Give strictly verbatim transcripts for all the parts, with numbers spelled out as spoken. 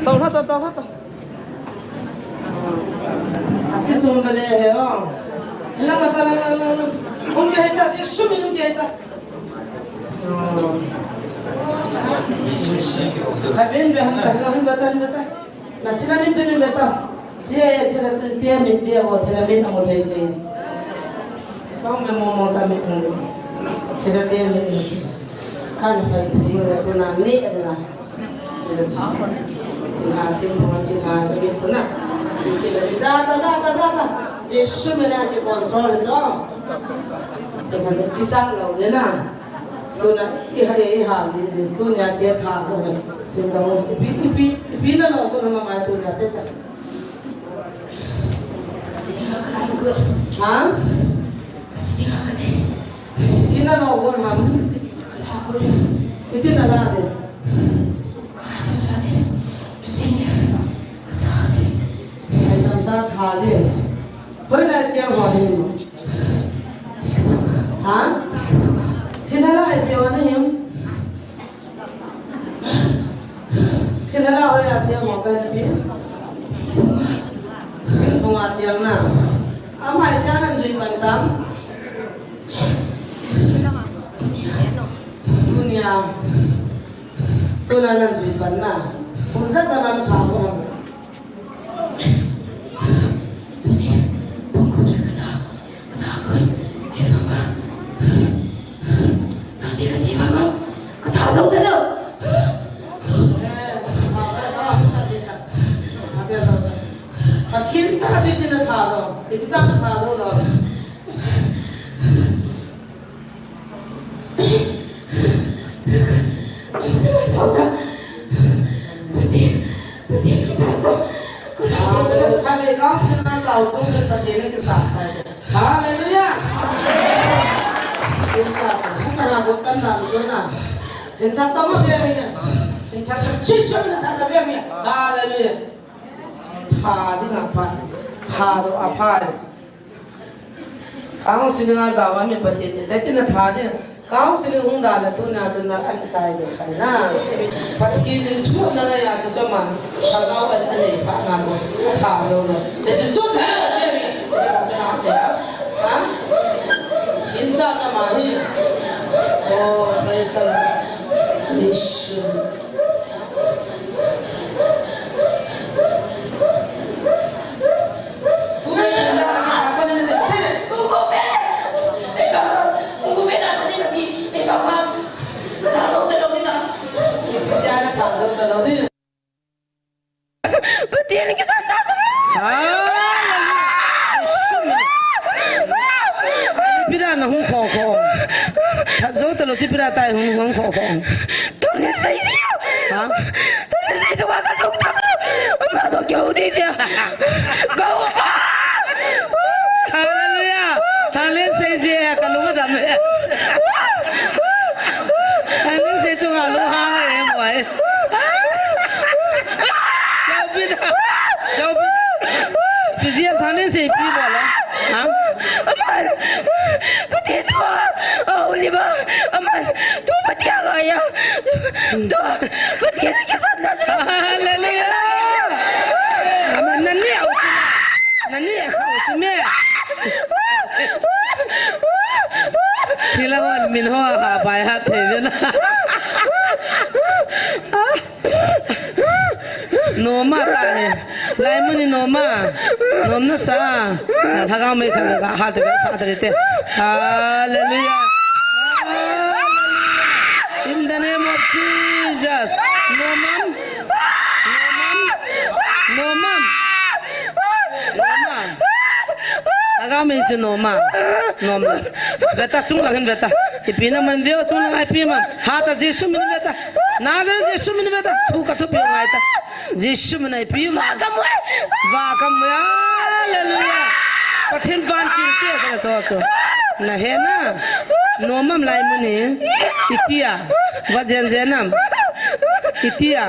Tau la, tau, tau la, tau. Achi chum bale he o. La, la, la, la, la, la. Um ke he ta, Jesu min um ke he ta. Khaben be ham ta, ham bata, ham bata. Na chila min chila bata. Chia ya chila te, te min be o, chila min amu thei thei. Kong me mo mo ta min. Chila te min chila. Kan phai phai yo ya tu na ni na. Chila, chila, chila, chila, chila, chila, chila, da, da, da, da, da, da. Jesu min a ki control cho. Chila, ki chang lo le na. Tuna, i ha, i ha, i, i, tunia che tha ko le. Tuna, i pi, i pi, i pi na lo ko na ma ma tunia se ta. Ha? Ina lo ko ham. Iti na la de. Ai sam sa tha de. Hoi la chiang ho hin. Ha? Thilha la ai pe wa na him. Thilha la hoi a chiang ho ka na ti. Thilha a chiang na. Amai ta na jui pan tam. Tunia. Tuna nan jui pan na. Kum sa ta nan sa ko. Pathen cha chu iti na tha lo, ipi cha na tha lo lo. Pathen, Pathen kisan to. Ka ve ka sina sa u sung Pathen kisan. Hallelujah. Pathen kisan. Hallelujah. Hallelujah. Tha ding a pha. Tha ding a pha. Counseling a jao a min Pathen in, dei tin a tha ding. Counseling hung da le tuna chun na a kichai ding kai na. Pathen in thu na na ya chu chu man. Lhagao a, a nei pha na chu. A tha jo na. Dei chu chu pha na dei mi. Chu na te. Ha? Chin cha cha ma hi. Oh, praise the Lord. Yes. Pathen kisan ta chu. Hallelujah. Ipi dia na hung kho kho. Tha jo ta lo ti ipi dia tai hung, hung kho kho. Tuni sei ji. Ha? Tuni sei ji wa ka lung ta. Ma to kyo di ji. Go. Hallelujah. Tha le sei ji ka lung ta me. Tha le sei ji ka lung ha e mo e. Lou pi da. Lou pi. Pi ji tha le sei pi mo la. Ha? Aman, Pathen thu, ah, uli ba, aman, tu Pathen a ya, tu Pathen kisan na sa. Hallelujah. Aman, nani au si, nani au si me. Thilha hon min ho ha bai ha thei ve na. Noma ta he. Lai muni noma. Nom na sa. Lhagao mei kha ga ha te sa te te. Hallelujah. Hallelujah. In the name of Jesus. Nomam. Nomam. Nomam. Lhagao mei chu noma. Nom na. Ve ta chung lang hin ve ta. Ipi na man ve o chung lang ai pi mam. Ha ta Jesu min ve ta. Nazareth Jesu min ve ta. Thu ka thupi ngai ta. Jesu min ai pi mam. Va ka mu e. Va ka mu e. Hallelujah. Pathen van kin te ka cho cho. Na he na. Nomam lai muni. Itia. Va jen jen nam. Itia.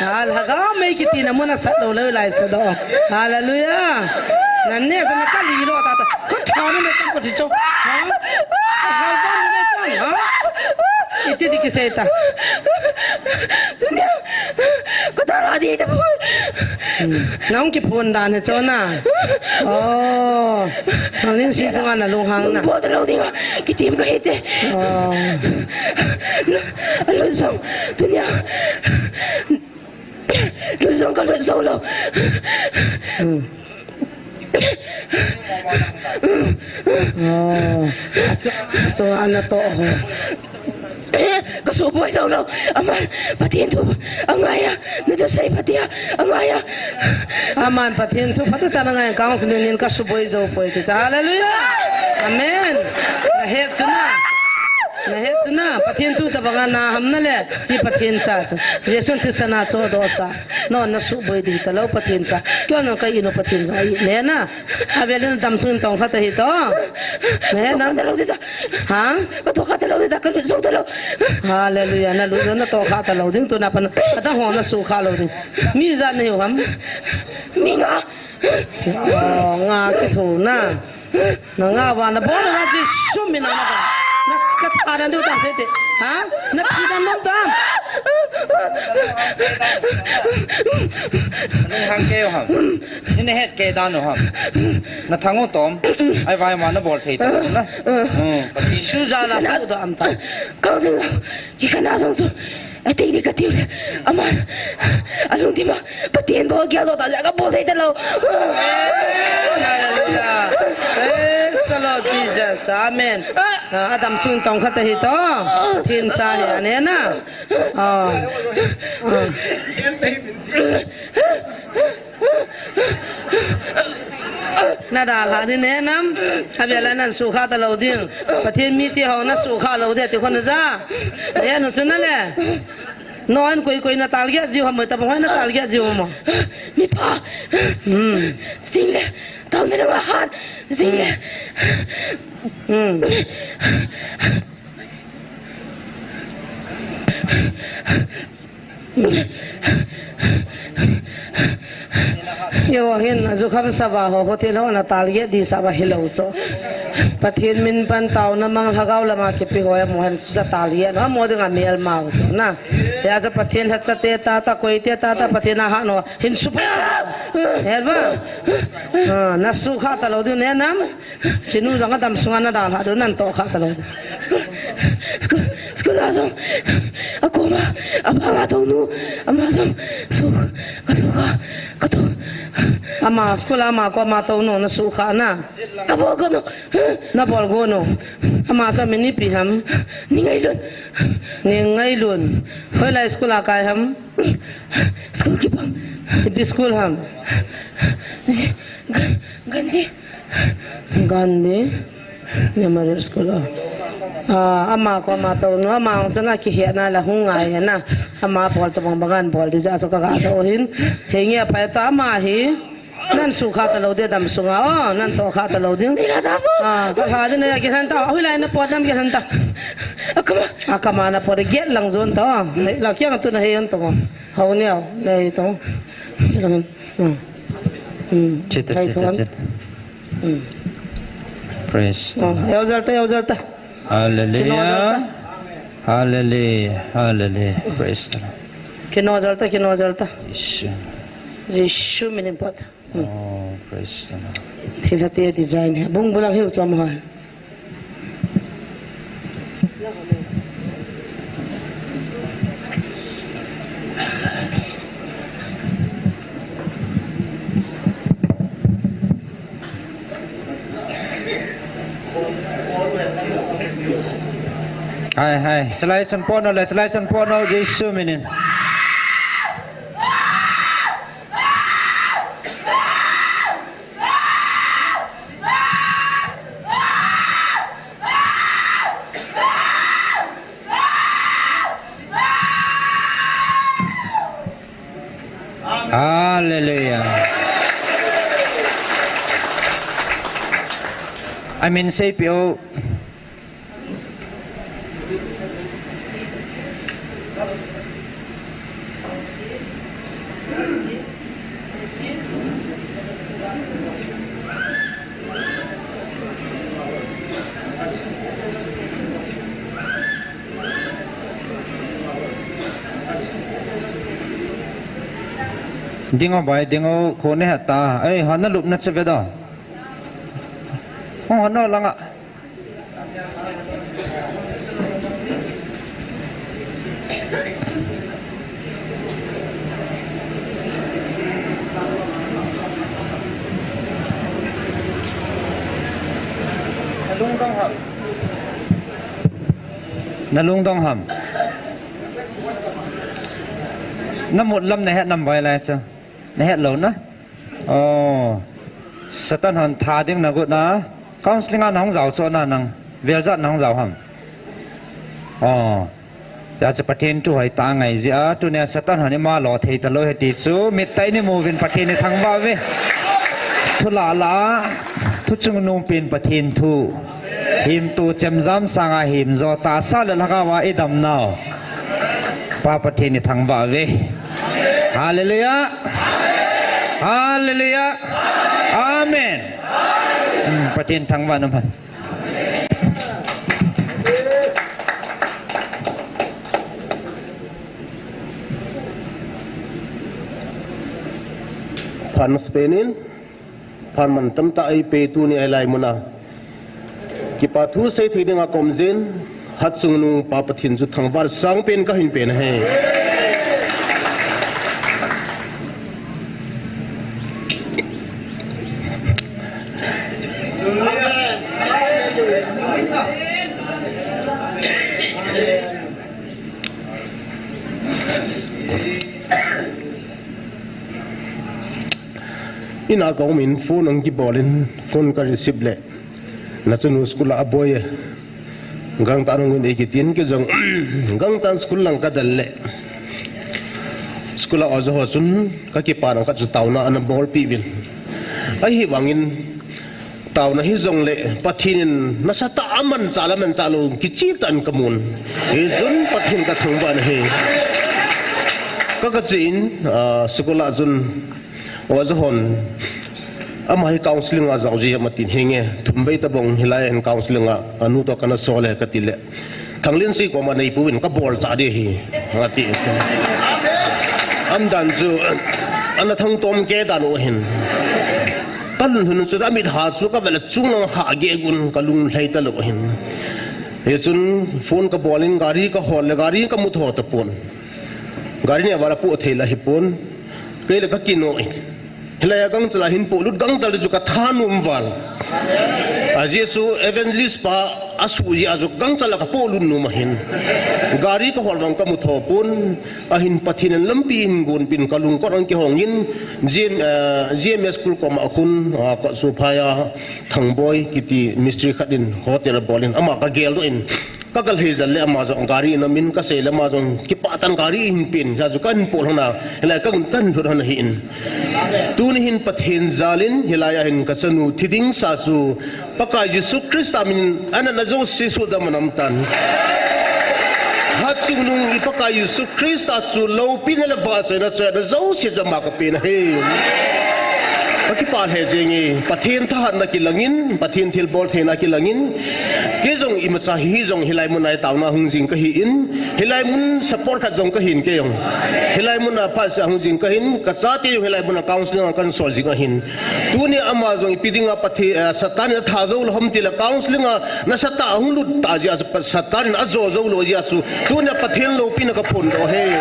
Ha, lhagao mei kiti na mun a sat lou lou lai sa do. Hallelujah. Na ne sa na ka li lo ta ta. Ko tha ni me ko ti cho. Ha? Ka hal ba ni me ko. Ha? Iti di kisei ta. Tunia. Ka tara di ta. Hmm. Nang kiphun dan he chona. Oh. Changin si sunga na lunghang na. Bo ta lo dinga. Kitim ka hite. Oh. Na, alo song. Tunia. Lusong ka lusong lo. Hmm. Oh, achu, achu ana to ho. Ka suboi jou lo. Aman, Pathen thu angaiya. Na thusei phatea angaiya. Aman, Pathen thu phatah tah angaiya. Counseling in ka suboi jou poi ti chu. Hallelujah. Amen. Na het chu na. Na het chu na, Pathen thu tabanga na ham na le, chi Pathen cha chu. Jesu thisan a chohdoh sa. Non na suboi ding talou Pathen cha. Keiho non ka inu Pathen cha i ne na. Avel in damsung in tong khat ahi to. Ne na. Ka tho kha talou ding ta. Ha? Ka tho kha talou ding ta, ka lut jou talou. Hallelujah, na lut jou na tho kha talou ding, tuna pan. Ata ho na sukha lou ding. Mi ijat nahiu ham? Mi nga. Oh, nga kitho na. Na nga va na bol na Jesu min a na ba. Na ka tha na du ta se te. Ha? Na thi na nom ta. Nung hang kei ham. Ni na het kei dan u ham. Na thang u tom. Ai vai ma na bol thei ta na. Hmm. Su ja la u da am ta. Ka jing. Ki kana jong su. Atei di ka tiu le. Aman. Alung di ma. Pathen bou kia lo ta ja ka bol thei ta lo. Hallelujah. Praise the Lord Jesus. Amen. Ah, adam sun tong khat ahi to. Pathen cha hi ane na. Ah. Ah. Na dalha ding ne nam. Avel a nan sukha talou ding. Pathen mi ti ho na sukha lou ding ti khon ja. Ne nu chu na le. Non koi koi na target jiu ham, tabang hoi na target jiu mo. Mi pa. Hmm. Sing le. Tao na la han. Sing le. Hmm. Yo hin, ajukham sava ho, hotel ho na target di sava hilou cho. Pathen min pan taona mang lhagao lama kipe ho ya mo hen sa target. No, mo ding a mel mau cho na. Ya cho Pathen lhacha te ta ta, koi te ta ta, Pathen a ha no. Hin supa. Hel va. Ah, na sukha talou ding ne nam. Chinu jong adam sunga na dalha ding nan tokha talou. School, school, school a jong. Akoma, abang a tong nu, ama jong. Su, ka sukha, ka to. Ama school ama koma tong nu na sukha na. Ka bol go nu. Na bol go nu. Ama cha min ipi ham. Ni ngailun. Ni ngailun. Hoilai school a kai ham. School kibang. Ipi school ham. Ji, gan, gan di. Gandhi Memorial School, oh. Ah, ama koma tong nu, ama hung chun akihetna la hung ngai na. Ama bol tabang bang an bol di ja so ka ga to hin. Henge aphai ta ama hi. Nan sukha talou ding adam sunga, oh, nan tokha talou ding. Ah, ka ha ding na ya kilhen ta. Ahui lai na pot nam kilhen ta. Akama. Akama na pot get lang jon ta. Nei la kiang tu na he an to. Hau neo, nei to. Lang. Hmm. Hmm. Chita, chita, chita. Hmm. Praise the Lord. Yo jalta, yo jalta. Hallelujah. Hallelujah. Hallelujah. Praise the Lord. Kino jalta, kino jalta. Jesu. Jesu minin pat. Hmm. Oh, praise the Lord. Thilha te design he. Bung bulang hiu chom ha. Hai, hai. Chalai chan pono le, chalai chan pono, Jesu minin. Hallelujah. I mean, say, P O. Ding o bai, ding o, kho ne heta. Ei, hana lupna che ve da. Hong hana langa. Na lungdong ham. Na lungdong ham. Na mut lam na het nam bai lai chu. Na het lou na. Oh. Satan hon tha ding na got na. Counseling a na hong jao chu na nang. Vel jat na hong jao ham. Oh. Cha cha Pathen thu hoi ta ngai jia, tunia Satan hon ima lo thei ta lou he ti chu, mit tai ni mu vin Pathen ni thangvah ve. Thu la la, thu chungnung pen Pathen thu. Him tu chem jam sanga him jo ta sa le lhagao a i dam nau. Pa Pathen ni thangvah ve. Hallelujah. Hallelujah. Amen. Hmm, Pathen thangvah na man. Phan masa penin, phan man tamtah ei pe tuni a lai muna. Kipa thu sei thei dinga ka um jin, Hatchungnung Pa Pathen chu thangvah sangpen ka hin pen ahi. Ina ka um in phone ang kibol in phone ka receive le. Na chanu school a aboi e. Gangtah nung in ei kitin kei jong gangtah school lang ka del le. School a oja ho chun ka kipa nang khat chu taona ana bolpi uvin. Ahivangin taona hi jong le Pathen in nasatah a manchah le manchah lou kichih tah in ka mun. Hichun Pathen ka thangvah na hi. Ka ka chin, ah, school a chun Oja hon, ama hi counseling a jao ji ham atin, henge, thum vei tabang hilai hin counseling a, anu to kana sol e kati le. Thanglinsei koma nei puvin ka bol cha de hi, ati. Aman dan chu, ana thang tom kei dan u hin. Ka lung hin chu amit ha chu ka vel chung lang ha ge gun ka lung lhai ta lou hin. Hichun phone ka bol in gari ka hol le gari ka mu tho ta pon. Gari ne vala pu thei la hi pon. Kei le ka kino in. Hilai a gangchal a hin polut gangchal chu ka thanom val. A Jesu evangelist pa a su ji a chu gangchal a ka polut nom ahin. Gari ka hol vang ka mu tho pon. Ahin Pathen in lampi in gon pin ka lungkot ang kihong in. G M, eh, G M S school koma khun, ah, ka su phaya Thangboi kiti mistri khat in hotel a bol in ama ka gel doh in. Ka kal hei jal le ama jong gari in amin ka sei le ama jong kipah tah in gari in pin sa chu kan pol hona hilai kan kan hut hona hi in. Tuni hin Pathen jal in hilai a hin ka chanu thi ding sa chu Pakai Jesu Christa min ana na jo si su da manam tan. Hatchungnung i Pakai Jesu Christa chu loupina le vahchoina chu na jo si ja ma ka pe na hi. Ka kipah lheh jeng e, Pathen thahatna kilangin, Pathen thilbol theina kilangin, kei jong imacha hi jong hilai mun a i taona hung jing ka hi in, hilai mun support khat jong ka hin kei jong. Hilai mun a phat sa hung jing ka hin, ka chate jong hilai mun a counseling a kan sol jing ahin. Tuni ama jong ipi dinga Pathe-, eh, Satan in a tha jou lou ham ti le counseling a nasatah a hung lut ta jia chu Satan in a jo jou lou jia chu. Tuni a Pathen loupina ka phondoh e.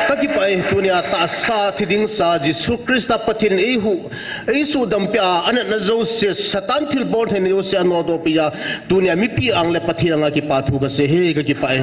Ka kipah e, tuni a tahsa thi ding sa Jesu Christa Pathen in ei hu, ei sudam pia, anatna jouse, Satan thilbol theina jouse a nodoh pia, tuni a mipi ang le Pathen anga kipa thu ka sei e, ka kipah e.